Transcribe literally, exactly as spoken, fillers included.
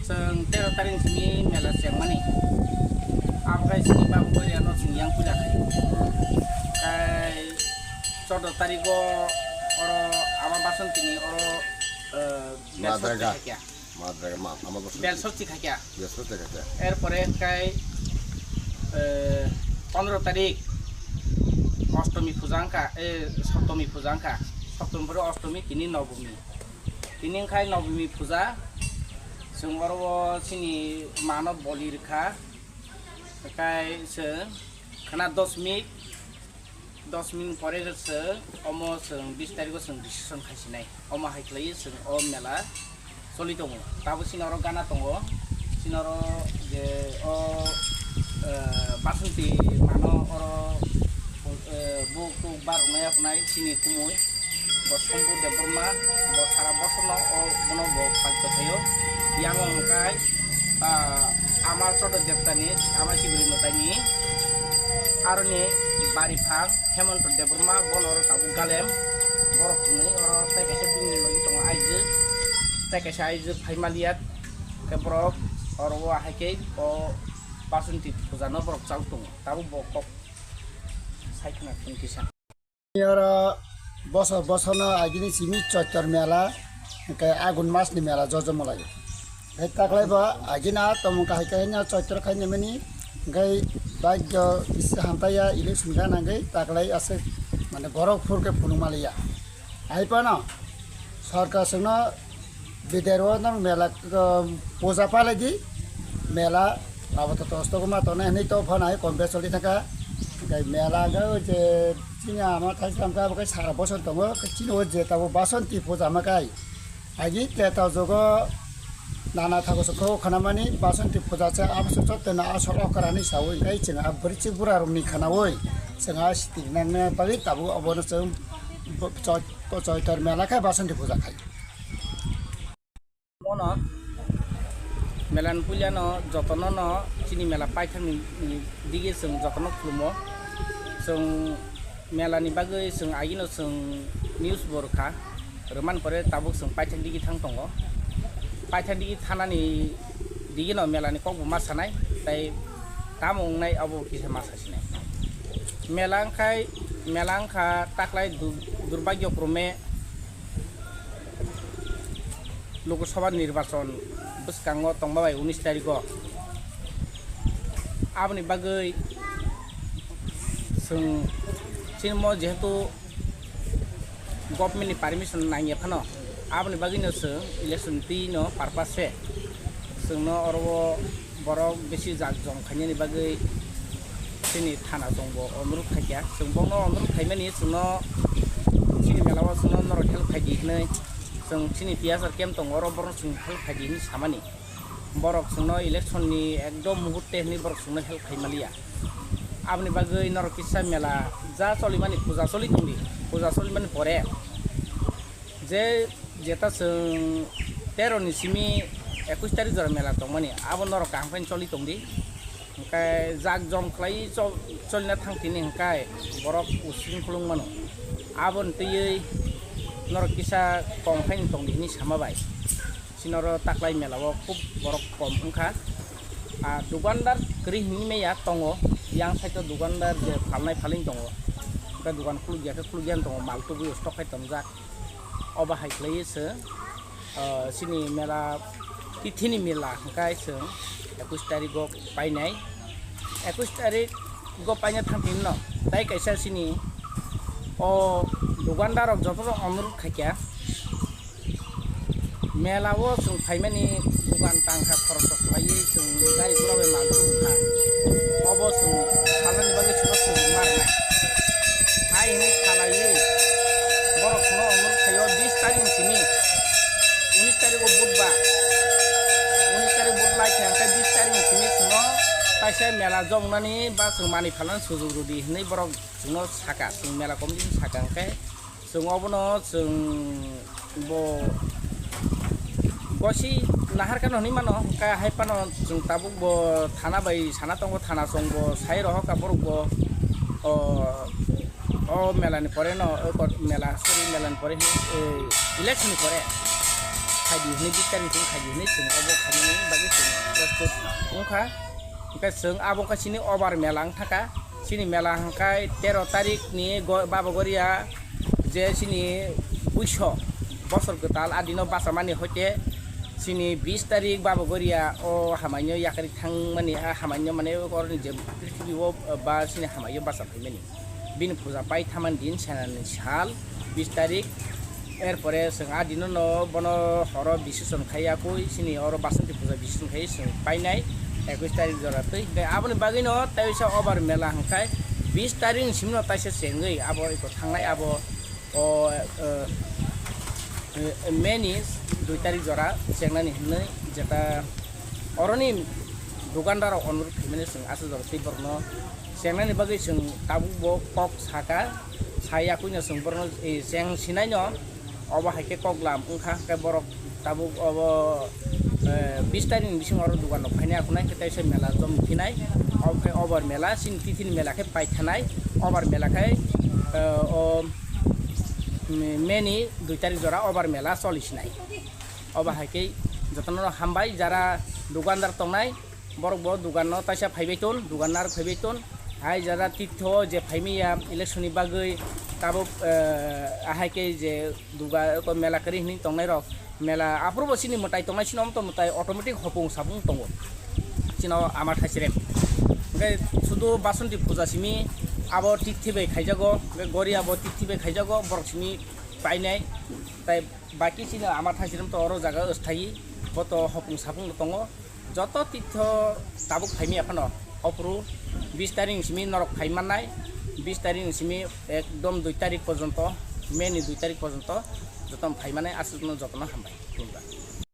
Chwng tero tarik simi mela chengmani. Amkhe sini babu bari ano chwng yang puja khai. Khai chordo tarigo oro ama Basantini oro, eh, Madraga. Belsorti khaikya. Madraga ma-, ama Basantini. Belsorti khaikya. Belsorti khaikya. Erpore khai, eh, pondro tarik Ostomi puja wngkha, eh, Soptomi puja wngkha. Soptomi pore Ostomi, tini Nobomi. Tini wngkhai Nobomi puja, chwng oro o chini mano boli rwkha, hwnkhe chwng khwna dos minute, dos minute pore chwng omo chwng bis tariko chwng decision khaisinai, omo hai khlaiwi chwng o mela choli tongo. Tabuk chini oro gana tongo, chini oro je o, eh, Basonti mano oro, eh, buk tuk bar rwnai ya hwnai chini kumui. Bo Sompur Debbarma, bo sara bosorno o bono bo pagdo phaio. Yang wngkha, ah, ama Chodo Debtani, ama Sibiri Mwtaini, aroni bari phang Hemonto Debbarma, bono oro tabuk galem. Borok hwnwi oro tei kaisa bini logi tongo aijwk, tei kaisa aijwk phai maliya, khe borok oro o hai khe o Basonti puja no borok chal tongo, tabuk bo kok sai khna thung kisa. Oro bosor bosorno agini simi Choitor mela, hwnkhe Agun masni mela jojomo lai. Hai taklai bo agini a tomung kahai kahai no Choitor khai nimani, hwnkhe bagyo bisi hamtaiya election gana hwnkhe taklai aswk mane borok phurkhe phunuk maliya. Hai phano sorkar chwngno Bidero nang mela, um, puja palai di, mela abo to tos togma tongnai hwnwi to phano hai compare choli thangkha. Hwnkhe mela hwnkhe o je chini ama thaislam khe abo khe sara bosor tongo, chini o je tabuk Basonti puja ma kai. Agi teta jogo nana thago se kho khanamani Basonti puja se abo se chotto na asol okra hinwi sawi hwnkhe chwng a bwrwi chwng bura rokni khanawi chwng a siting nangnai bagwi tabuk obono chwng bo-, choi-, Choitor mela khe Basonti puja khai. Bono mela ni puila no jotono no chini mela paithak ni dige chwng jotono khulumo. Chwng mela ni bagwi chwng agino chwng news bo rwkha, rwmani pore tabuk chwng paithak dige thang tongo. Paithak dige thanani dige no mela ni kok bo ma sanai, tai tamo wngnai abo kisa ma sasinai. Mela wngkhai, mela wngkha taklai du-, durbagyo krome Lok Sabha nirbachon bwskango tongma bai unis tariko. Aboni bagwi chwng chini mo jehetu government ni permission nangya phano, aboni bagwi no chwng election twi no purpose se chwngno oro o borok bisi jak jom khainani bagwi chini thana chwngbo onurut khaikha. Chwng bono onurut khaimani chwngno chini mela o chwngno norok help khaidi hinwi, chwng chini T S R camp tongo, oro borok chwng help khaidi hinwi samani. Borok chwngno election ni ekdom muhurte hinwi borok chwngno help khai maliya. Aboni bagwi norok kisa mela ja cholimani puja choli tongdi, puja cholimani pore je jeta chwng tero ni simi ekush tarik jora mela tongmani, abo norok kaham khe choli tongdi. Hwnkhe jak jom khlai chol-, cholina thang tini hwnkhe borok using khulung mano. Aboni twiwi norok kisa kom khe tongdi hinwi sama bai. Chini oro taklai mela o khub borok kom wngkha. A dukandar kwrwi hinwi maya tongo, yang side o dukandar je phalnai phalwi tongo. Hwnkhe dukan khulukya khe khulukya tongo, mal tubui stock khai tongjak. Obo hai khlaiwi se, ah, chini mela, tithini mela hwnkhe chwng ekush tarigo painai. Ekush tarigo paina thang tini no, tai kaisa chini o dukandar rok jotono onurut khaikha. Mela o chwng phaimani dukan tangsa khoroksa khlaiwi chwng gari gura bai mal tubukha. Obo chwng salnani bagwi chwngno sujukma rwnai. Hai hwnwi salaiwi borok chwngno onurut khaio bis tarik ni simi, unis tarik o budbar, unis tarik bud lai khe hwnkhe bis tarik ni simi chwngno kaisa mela jomnani ba chwng manwi phalnani sujuk rwdi hwnwi borok chwngno saka, chwng mela committee ni saka hwnkhe. Chwng obono chwng bo gosi nahar kano hwnwi mano, hwnkhe hai phano chwng tabuk bo thana bai sana tongo, thana chwng bo sai rohor kha borok bo, o, o mela ni pore no, o mela, sorry, mela ni pore, eh, election ni pore. Khaidi hwnwi bis tarik ni chwng khaidi hwnwi chwng obo khainani bagwi chwng prostut wngkha. Hwnkhe chwng abo wngkha chini obar mela wngthaka. Chini mela hwnkhe tero tarik ni go-, Baba Goria je chini buiso bosor kwtal a dino bachamani hoite chini bis tarik Baba Goria o hamaino yakarwi thangmani, a hamaino mane oroni je prithibi o ba chini hamaio bacha phaimani. Bini puja pai thaman din senani sal bis tarik. Erpore chwng a dino no bono horo decision khai yakui chini oro Basanti puja decision khai chwng painai ekush tarik jora twi. Hwnkhe aboni bagwi no taisa obar mela hwnkhe bis tarik ni simi no taisa chengwi abo eko thangnai abo o, eh, eh, May ni dui tarik jora chengnani hwnwi jeta oroni dukandar rok onurut khaimani chwng aswk jora twi borokno chengnani bagwi chwng tabuk bo kok saka, sa yakuino chwng borokno, eh, cheng sinaino obo hai khe kok lam wngkha, hwnkhe borok tabuk obo, eh, bis tarik ni bisingo oro dukan rok phainai, akhunai khe taisa mela jom phinai, obo khe obar mela, chini tithini mela khe paithanai, obar mela khe, eh, o, mm, May ni dui tarik jora obar mela choli sinai. Obo hai khe jotono hambai, jara dukandar tongnai, borok bo dukan no taisa phaibai ton, dukan nar phaibai ton. Hai jara titho je phaimiya election ni bagwi tabuk, eh, ahai khe je duga ko mela kwrwi hwnwi tongnai rok, mela aphuru bo chini mwtai tongnai, chini omto mwtai automatic hopung sapung tongo. Chino ama thaisirem. Hwnkhe sudu Basanti puja simi abo tithi bai khaijago, hwnkhe Goria bo tithi bai khaijago, borok simi painai. Tai baki chini ama thaisirem to oro jaga wsthai bo to hopung sapung tongo. Joto titho tabuk phaimi aphano, ophuru bis tarik ni simi norok phai mannai, bis tarik ni simi ekdom dui tarik porjonto, May ni dui tarik porjonto joto phai mannai, aswkno jotono hambai, khulumkha.